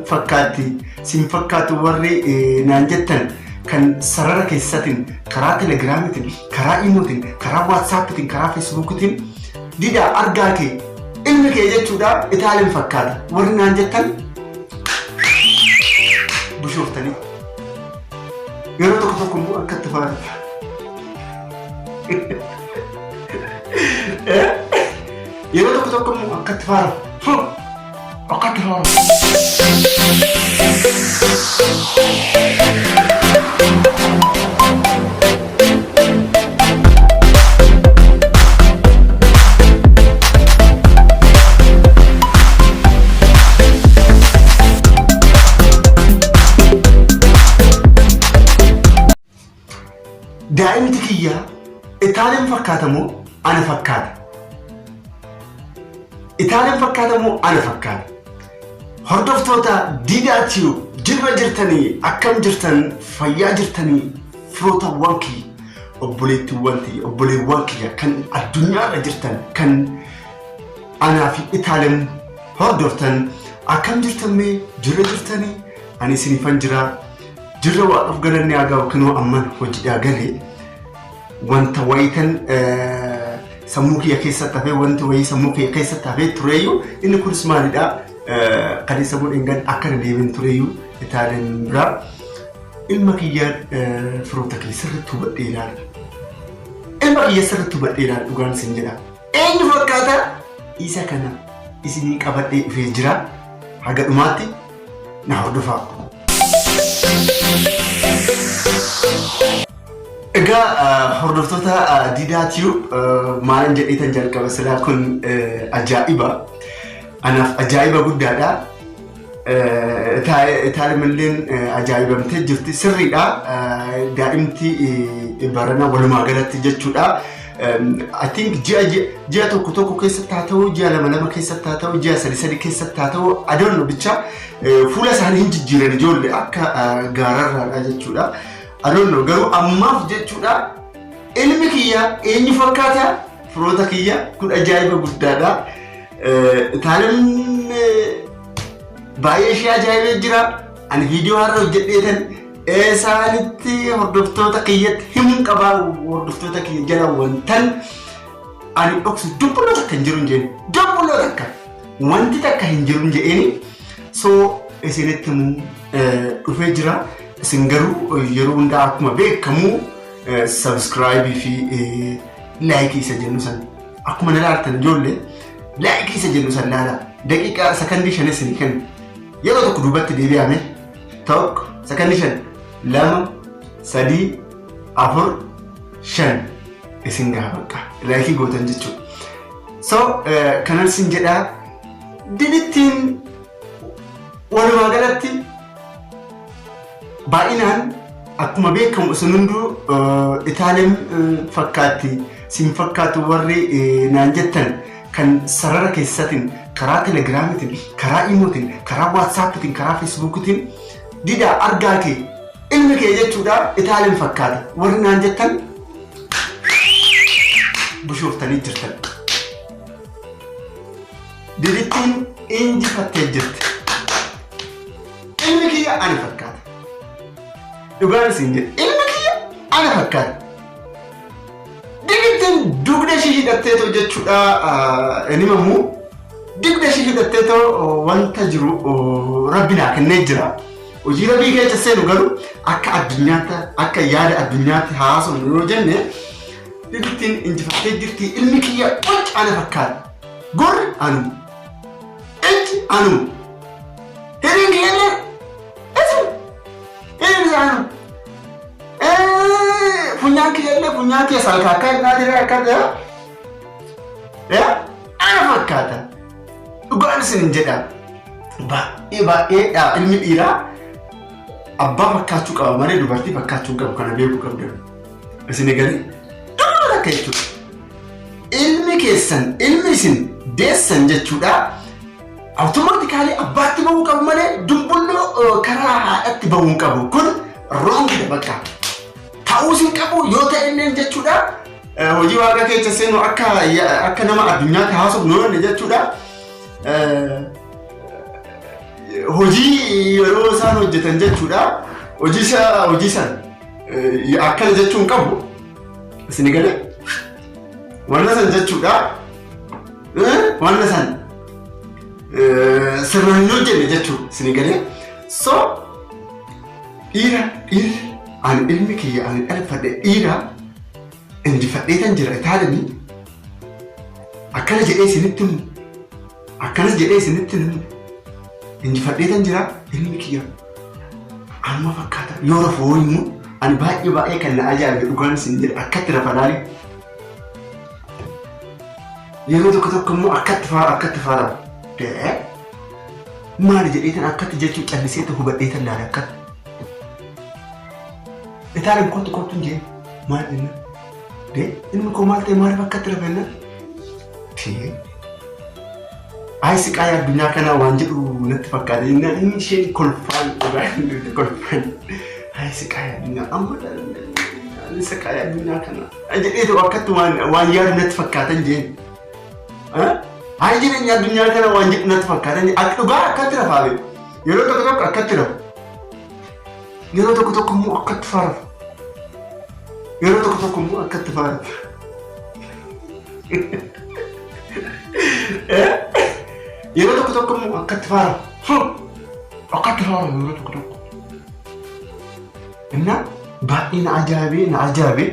Fakkaatti siin fakkaatu warri naan jettan kan sarara keessatiin, karaa Telegiraamitiin, karaa Imootiin, karaa Waatsaappitiin, karaa Feesbuukitiin "Dida, argaa kee, ilmi kee jechuudha Itaaliin fakkaata" warri naan jettan bushooftanii. Yeroo tokko tokko immoo akkatti faana. Yeroo tokko tokko immoo akkatti faara. Akkatti faara. Daa'imti kiyya Itaaliin fakkaata moo ana fakkaata? Itaaliin fakkaata moo ana fakkaata? Hordoftoota Diidaa Tube, jirra jirtanii? Akkam jirtan? Fayyaa jirtanii? Firootawwan kiyya, obboleettiiwwan tiyya, obboleewwan kiyya kan addunyaarra jirtan, kan anaa fi Itaaliin hordoftan, akkam jirtan mee? Jirra jirtanii? Ani isinifan jira. Jirra, waaqaaf galanni haa ga'u. Kinoo amman hojiidhaa galee wanta wayitan sammuu kiyya keessatti hafee, wanti wayii sammuu kiyya keessatti hafee tureyyuu, inni kunis maalidha? Kan sammuu dhengan akka na deebiin tureyyuu Itaaliin biraa ilma kiyya, firoota kiyya, sirriitti hubadhee ilaala. Ilma kiyya sirriitti hubadhee ilaala, dhugaan isin jedha. Eenyu fakkaata? Isa kana isinii qabadhee dhufee jira. Haga dhumaatti na hordofaa. Egaa hordoftoota Diidaa Tube, maalin jedheetan jalqaba silaa? Kun ajaa'iba. Anaaf ajaa'iba guddaadha. Itaalimilleen ajaa'ibamtee jirti. Sirriidha. Daa'imti barana walumaa galatti jechuudha. I think ji'a ji'a tokko tokko keessatti haa ta'u, ji'a lama lama keessatti haa ta'u, ji'a sadi sadi keessatti haa ta'u, adoon bicha fuula isaanii hin jijjiiran ijoollee akka gaararraadha jechuudha. Adoon garuu ammaaf jechuudha ilmi kiyya eenyu fakkaata? Firoota kiyya, kun ajaa'iba guddaadha. Itaaleen baay'ee ishee ajaa'ibee jira. Ani viidiyoo har'a hojjedheetan isaanitti hordoftoota kiyyatti himuu qabaa. Hordoftoota kiyya jala wantan ani dhoksu dubbuloo takka hin jiru hin jeen, dubbuloo takka wanti takka hin jiru hin jedheeni. So isinitti himuu dhufee jira. Isin garuu yeroo hundaa akkuma beekamu subscribe fi like isa jennu san, akkuma na laaltan ijoollee, like isa jennu san laala. Daqiiqaa sakandii 5 isinii kenna. Yeroo tokko duubatti deebi'ame, tokko, sakandii 5, 2, 3, 4, 5 isin gaha, bakka like gootan jechuudha. So kanan isin jedhaa, didittiin walumaa galatti baay'inaan akkuma beekamu isin hunduu Itaaliin fakkaatti siin fakkaatu warri naan jettan kan sarara keessatiin, karaa Telegiraamitiin, karaa Imootiin, karaa Waatsaappitiin, karaa Feesbuukitiin "Dida, argaa kee, ilmi kee jechuudha Itaaliin fakkaata" warri naan jettan bushooftanii jirtan. Didittiin injifattee jirti. Ilmi kiyya ana fakkaata. Dhugaan isin jedhe, ilmi kiyya ana fakkaata. Didittiin dugda ishii hidhatteetoo jechuudha hin himamu. Dugda ishii hidhatteetoo wanta jiru rabbi naa kennee jira. Hojii rabbii keessa seenu garuu akka addunyaatti, akka yaada addunyaatti haasofnu yoo jenne, didittiin injifattee jirti. Ilmi kiyya qocca ana fakkaata. Gurri anuma. Ijji anuma. Hiriin kiyya isu. Hiriin isaa anuma. Funyaan kiyya illee, funyaan kiyya salkaakkaa innaa diree akka ta'e ana fakkaata. Dhugaan isin jedha. Baay'ee baay'ee ilmi dhiiraa abbaa fakkaachuu qaba malee dubartii fakkaachuu hin qabu, kana beekuu qabdan. Isin egalee dhuguma takka jechuudha. Ilmi keessan, ilmi isin deessan jechuudha. Automatically abbaatti bahuu qabu malee dumbulloo karaa haadhatti bahuu hin qabu. Kun wrongidha bakka. Ta'uus hin qabu yoo ta'e illee jechuudha. Hojii waaqa keessa seenu akka nama addunyaatti haasofnu yoo jechuudha. Hojii yeroo isaan hojjetan jechuudha. Hojii isaa hojii san akkana jechuun qabu. Isin galee wanna san jechuudha. Wanna san sirnaan hin hojjenne jechuudha. Isin galee so dhiira dhiirri ani ilmi kiyya ani dhalfadhe dhiira injifadheetan jira. Itaalamii akkana jedhee isinitti himu, akkanas jedhee isinitti himu, injifadheetan jira. Ilmi kiyya anuma fakkaata. Yoo rafu immoo ani baay'ee baay'ee kan na ajaa'ibe, dhugaan isin jedhe, akkatti rafa laali. Yeroo tokko tokko immoo akkatti faara, akkatti faara dee maali jedheetan akkatti jechuu calliseetu hubadheetan laala akkatti. Itaaleen kottu kottu hin jee maal jenna dee ilmi koo maal ta'e, maaliif akkatti rafa jenna tee ayi siqaa addunyaa kanaa waan jedhu natti fakkaata jennaan inni isheen kolfaan, dhugaan kolfaan, ayi siqaa addunyaa amma siqaa addunyaa kanaa jedheetu akkatti waan yaadu natti fakkaatan jeen. Ayi jireenya addunyaa kana waan jedhu natti fakkaatan. Akka dhugaa akkatti rafaa beeku. Yeroo tokko tokko akkatti rafu. Yeroo tokko tokko immoo akkatti faarafu. Yeroo tokko tokko immoo akkatti faarafu. Yeroo tokko tokko immoo akkatti faarafu. Akkatti faarafu yeroo tokko tokko. Innaa baay'ee na ajaa'ibee, na ajaa'ibee.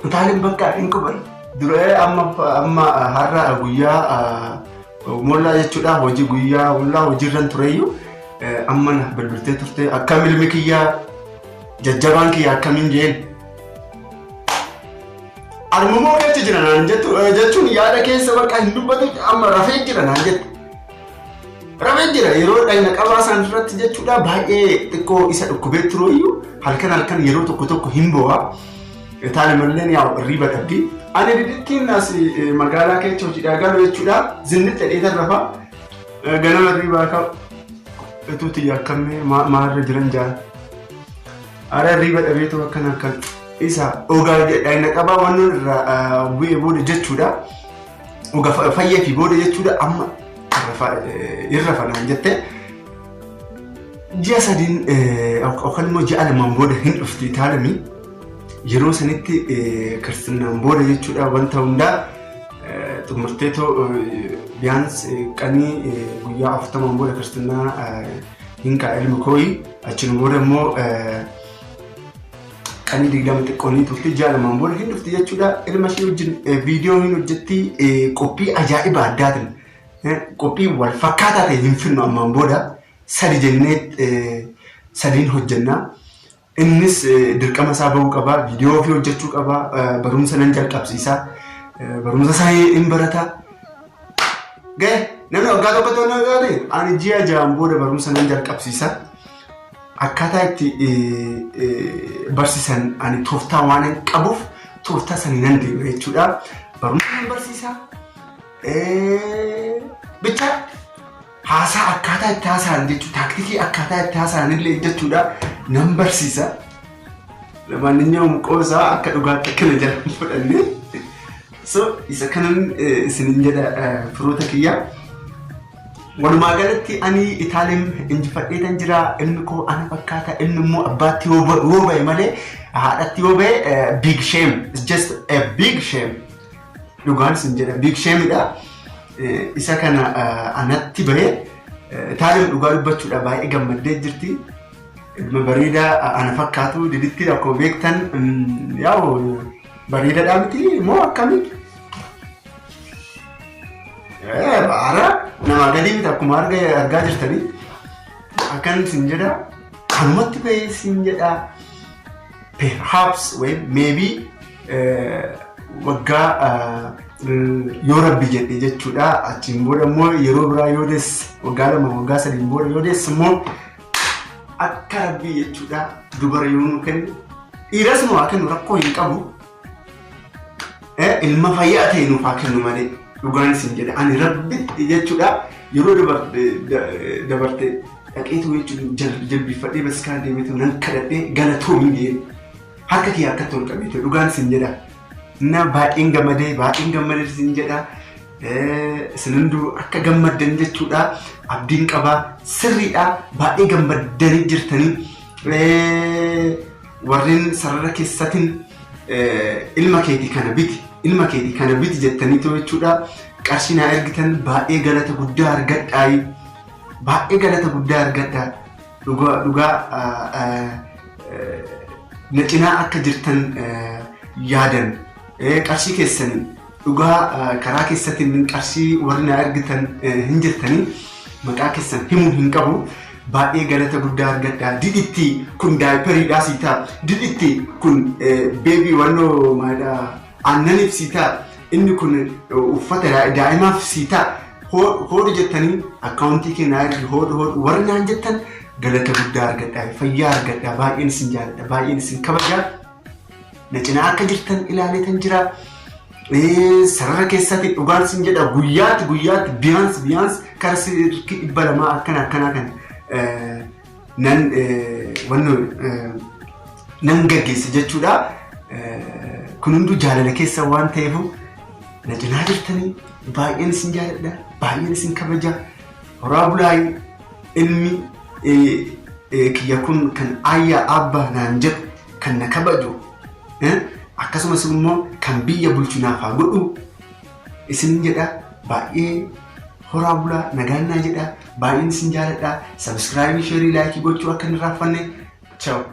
Utaaleen bakka hin quban. Dura amma amma har'a guyyaa mollaa jechuudha, hojii guyyaa mollaa hojiirran tureyyuu amma na bilbiltee turte, akkam ilmi kiyyaa jajjabaan kiyya akkamiin jeen. Armumoo keessa jira naan jettu jechuun yaada keessa bakka hin dubbatu, amma rafee jira naan jettu. Rafee jira. Yeroo dhagna qabaa isaan irratti jechuudha baay'ee xiqqoo isa dhukkubee tureyyuu halkan halkan yeroo tokko tokko hin bo'a. Taane malleen yaa hirriba dhabdi. Ani didittiin as magaalaa keessa hojiidhaa galu jechuudha. Zinnitti dhedheetan rafa. Ganama hirribaa ka'u. Utuu akkamii maalirra jiran jaan. Ara hirriba dhabeetu akkana akkan isa ogaa dhagna qabaa wannan irraa bu'ee booda jechuudha. Ogaa fayyee fi booda jechuudha amma irra fanaan jette. Ji'a 3n yookaan immoo ji'a 2n booda hin dhufti Itaalamii. Yeroo sanitti kiristinnaan booda jechuudha wanta hundaa xumurteetoo biyaanis qanii guyyaa 40n booda kiristinnaa hin ka'a ilmi kooyi. Achiin booda immoo qanii 20 xiqqoonii turte, ji'a 2n booda hin dhufti jechuudha. Ilma ishee wajjin viidiyoo hin hojjetti, qophii ajaa'iba addaatiin qophii wal fakkaataa ta'e hin finnu. Ammaan booda sadi jennee sadiin hojjennaa. Innis dirqama isaa bahuu qaba, viidiyoo ofii hojjechuu qaba, barumsa nan jalqabsiisa, barumsa isaa hin barata. Ga'e namni waggaa tokko ta'uu na gaate ani ji'a 6n booda barumsa nan jalqabsiisa. Akkaataa itti barsiisan ani tooftaa waan hin qabuuf tooftaa sanii nan deema jechuudha. Barumsa nan barsiisa. Bicha haasaa akkaataa itti haasa'an jechuudha. Taaktikii akkaataa itti haasa'an illee jechuudha nan barsiisa. Maanninyawum qoosaa akka dhugaatti akkana jala hin fudhanne. So isa kanan isinin jedha, firoota kiyya. Walumaa galatti ani Itaaliin injifadheetan jira. Ilmi koo ana fakkaata. Ilmi immoo abbaatti yoo ba'e malee haadhatti yoo ba'e big shame. It's just a big shame. Dhugaan isin jedha, big shame dha. Isa kana anatti ba'e. Itaaliin dhugaa dubbachuudha baay'ee gammaddee jirti. Ilma bareedaa ana fakkaatu diditti akkuma beektan yaa'u bareedaadhaa miti moo akkamii? Baara namaa gadii miti akkuma argaa jirtanii. Akkan isin jedha, kanumatti ba'ee isin jedha, perhaps ወይም maybe waggaa yoo rabbi jedhe jechuudha. Achiin booda immoo yeroo biraa yoo deesse, waggaa 2 waggaa 3n booda yoo deesse immoo akka rabbii jechuudha dubara yoo nu kennu, dhiiras nu haa kennu, rakkoo hin qabu. Ilma fayyaa ta'e nuuf haa kennu malee, dhugaan isin jedha, ani rabbitti jechuudha yeroo dabarte dhaqeetu jechuudha jilbiffadhee baskaan deemeetu nan kadhadhee galatoomii jeen harka kiyya akkatti ol qabeetu, dhugaan isin jedha. Na baay'een gammadee, baay'een gammadee isin jedha. Isin hunduu akka gammaddan jechuudha. Abdiin qabaa sirriidha. Baay'ee gammaddanii jirtanii. Warreen sarara keessatiin ilma keetii kana biti, ilma keetii kana biti jettaniitu jechuudha. Qarshii naa ergitan baay'ee galata guddaa argadhaa. Baay'ee galata guddaa argadhaa. Dhugaa dhugaa na cinaa akka jirtan yaadan qarshii keessanii dhugaa karaa keessatiin qarshii warri naa ergitan hin jirtanii maqaa keessan himuu hin qabu. Baay'ee galata guddaa argadhaa. Didhitti kun diaperiidhaa sii ta'a. Didhitti kun baby wannoo maalidhaa aannaniif sii ta'a. Inni kun uffata daa'imaaf sii ta'a. Hoodhu jettanii akkaawuntii kee naa ergi hoodhu hoodhu warri naan jettan galata guddaa argadhaa. Fayyaa argadhaa. Baay'een isin jaalladha. Baay'een isin kabajaa. Na cinaa akka jirtan ilaaleetan jira. Sarara keessatti dhugaan isin jedha guyyaatti guyyaatti biyaans biyaans kara silkii 200 akkana akkanaa kan nan wannoo nan gaggeessa jechuudha. Kun hunduu jaalala keessa waan ta'eef na cinaa jirtanii baay'een isin jaaladha. Baay'een isin kabaja. Horaa bulaayi ilmi kiyya kun kan ayyaa abbaa naan jedhu kan na kabaju akkasumas immoo kan biyya bulchu naaf haa godhu isin jedha. Baay'ee horaa bulaa, nagaan naa jedha. Baay'een isin jaaladha. Subscribe, share, like gochuu akka hin irraanfanne. Ciao.